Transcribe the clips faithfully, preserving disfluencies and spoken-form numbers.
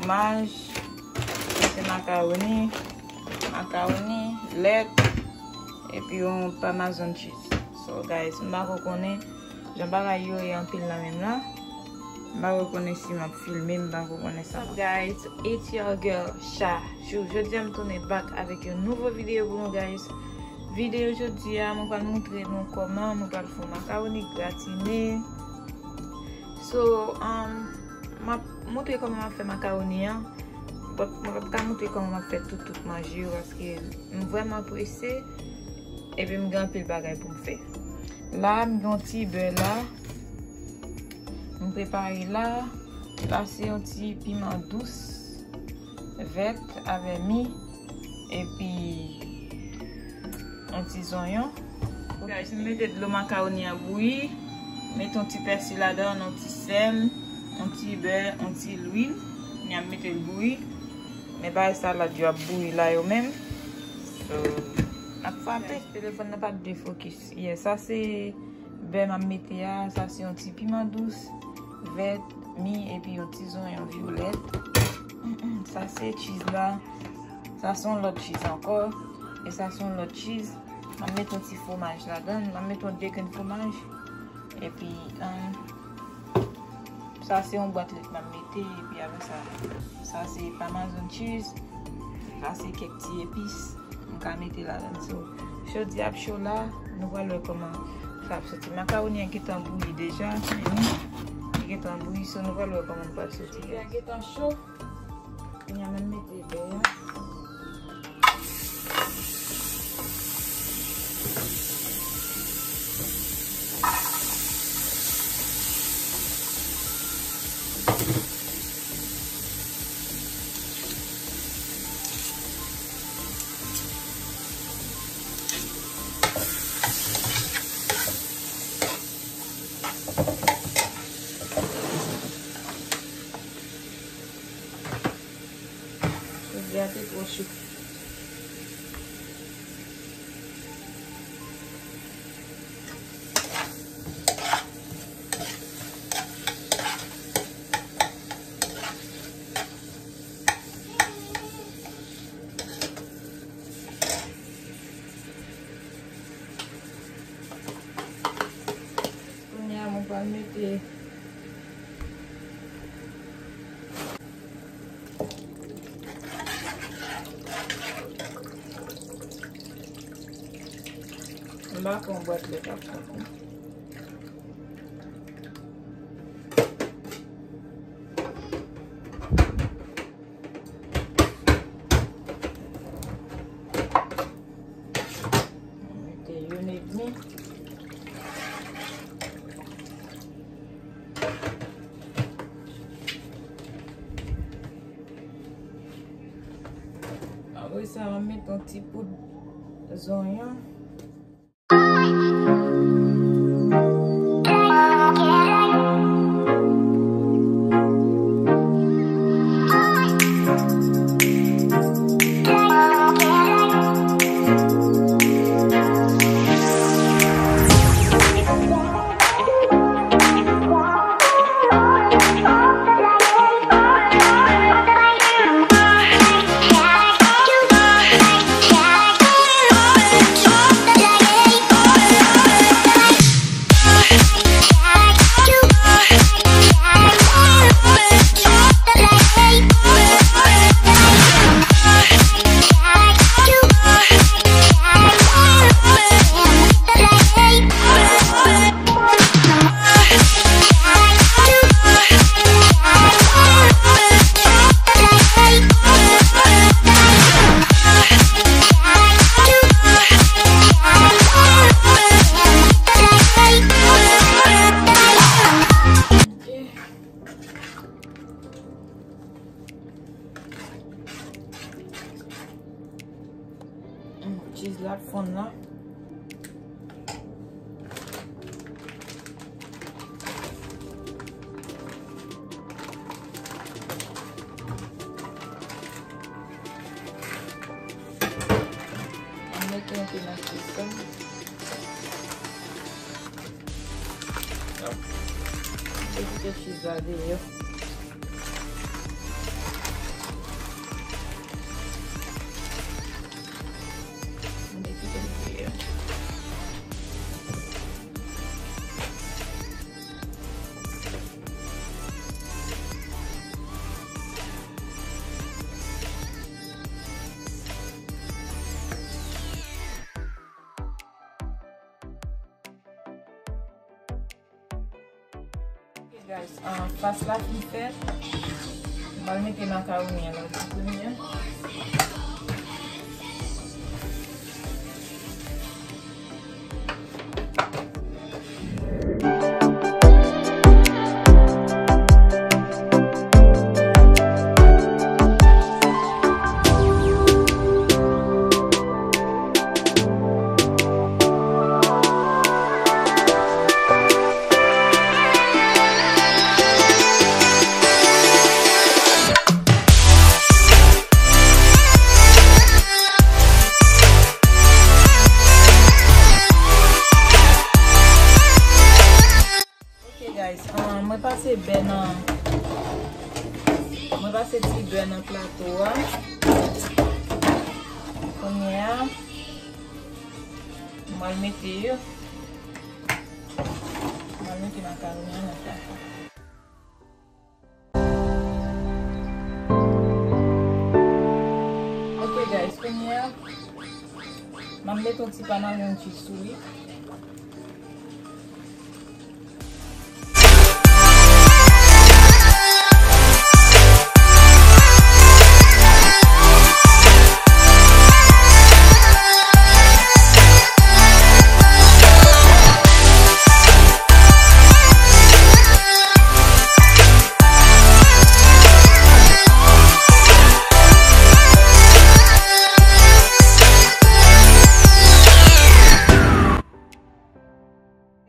Fwomaj, se makawoni, makawoni, lèt, epi yon Parmesan cheese. So, guys, m pa ko konnen jan bagay yo ye anpil nan menm la. M pa ko konnen si m ap filme, m pa ko konnen sa. What's up, guys? It's your girl, Sha. Jou, jodi a m tounen back avèk yon nouvo videyo pou nou, guys. Videyo jodi a, mwen pral montre nou kòman mwen pral fè makawoni gratine. So, um, m ap montre kòman m ap fè makawoni an. But mwen p ap ka montre kòman m ap fè tout, tout manje yo, paske m vrèman prese, epi m gen anpil bagay pou m fè. La, m gen yon ti bè la, m prepare la. La, se yon ti piman dous, vèt, avè mi, epi yon ti zonyon. Guys, m mete dlo makawoni an bouyi, mete yon ti pèsi ladan, yon ti sèl, yon ti bè, yon ti lwil. Kounye a m mete l bouyi. Men bagay salad yo ap bouyi la yo menm. So, n ap frape. Telefòn nan pa t vle fokis. Yeah, sa se bè m ap mete a, sa se yon ti piman dous, vèt, mi, epi yon ti zonyon vyolèt. Sa se cheese la. Sa se yon lòt cheese ankò. E sa se yon lòt cheese. M ap mete yon ti fwomaj ladan l. M ap mete yon de grenn fwomaj. Epi, um, sa se yon bwat lèt m ap mete. Epi apre sa, sa se Parmesan cheese. Sa se kèk ti epis. M ka mete ladan. So, jodi ap cho la, nou pral wè kòman sa ap soti. Makawoni an gentan bouyi deja, men li gentan bouyi, so nou pral wè kòman l pral soti. Li gentan cho. Kounye a m mete bè a. Jodi a te twò cho. Kounye a, mwen pral mete. M pa fè yon bwat lèt ap fè. Mete youn edmi. Apre sa, mwen met yon ti poud zonyon. Cheese la ap fonn la. Mwen mete yon ti nan cheese la. Mete cheese la deyò. Guys, ah, fas la fin fèt. M pral mete makaroni an nan ti premye. Ok guys, ah, mwen pase bè nan, mwen pase ti bè nan plato a. Kounye a, mwen mete yo. Mwen mete makaroni an nan plato. Ok guys, kounye a, m ap mete yon ti pa mayon djis sou li.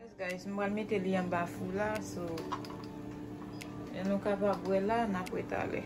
Yes guys, m pral mete li anba fou la, so lè nou kapab wè la, n ap wè talè.